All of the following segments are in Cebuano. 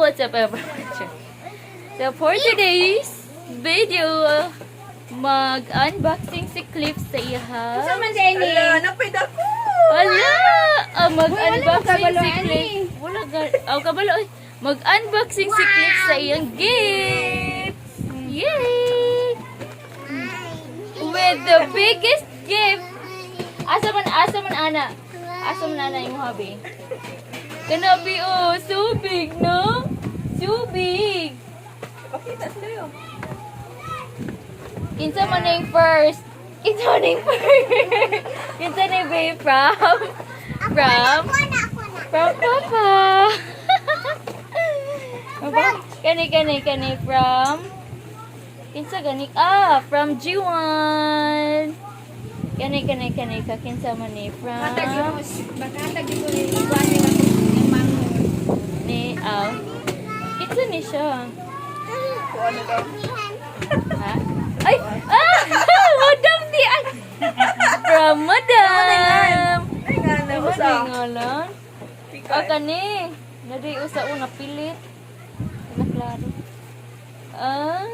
What's up, everyone? So, for today's video, mag-unboxing si Cliff sa iha. Unsa man diay ni? Ala, napay dako. Wala! Ah, mag-unboxing Wala si mo kabalo, Cliff. Wala ga. Oh, kabalo. Oy. Mag-unboxing si Cliff sa iyang gift. Yay! With the biggest gift. Asa man ana? Asa man ana imong hobby? Kanabi, oh, so big, no? So big. Pakita sila yun. Kinsa man yung first? Kinsa man yung first? Kinsa na yung from? From? From Papa. Papa? Kani, kani, kani from? Kinsa gani? Ah, from G1. Kani, kani, kani ka. Kinsa man ni from? Hatag mo, baka hatag ko ni kuan ni ni mango. Ni, ah. Kinsa ni siya? Kung ano daw. Ha? Ay! Ah! Madam di ay! From Madam! Ay nga na, Ay, usa. ngalan? Pika. Ah, kani. Nadi usa una pilit. Na klaro. Ah,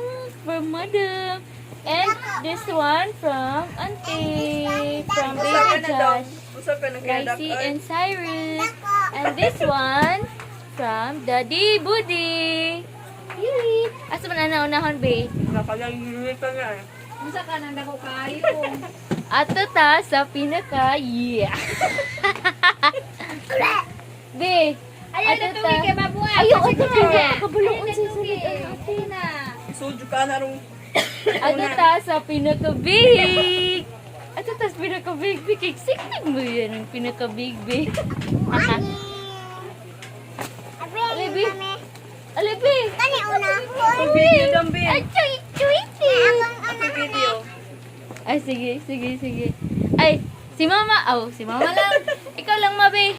from Madam. And this one from Auntie. From Usa ka Baby na daw. Josh. Usa ka na kaya Ricey and Cyrus. And this one from Daddy Budi. Yay! Asa man ana unahon, be? Nakalang ka nga eh. Unsa ka nang dako kaayo? Ato ta sa pinaka, yeah. Be, Ayaw ato na ta. tuwi kay mabuhat. Ayaw, Kasi ato na. ta. Kabalo Ayaw na sa tuwi. sulod ang ate. Na. Isujo ka na rong. Ato ta sa pinaka big. Ato ta sa pinaka big big. Excited mo yan ang pinaka big big. Alibi. Alibi. Video dambi. Ay, chuy, chuy, chuy. Ako video. Ay, sige, sige, sige. Ay, si Mama. Oh, si Mama lang. Ikaw lang, Mabe.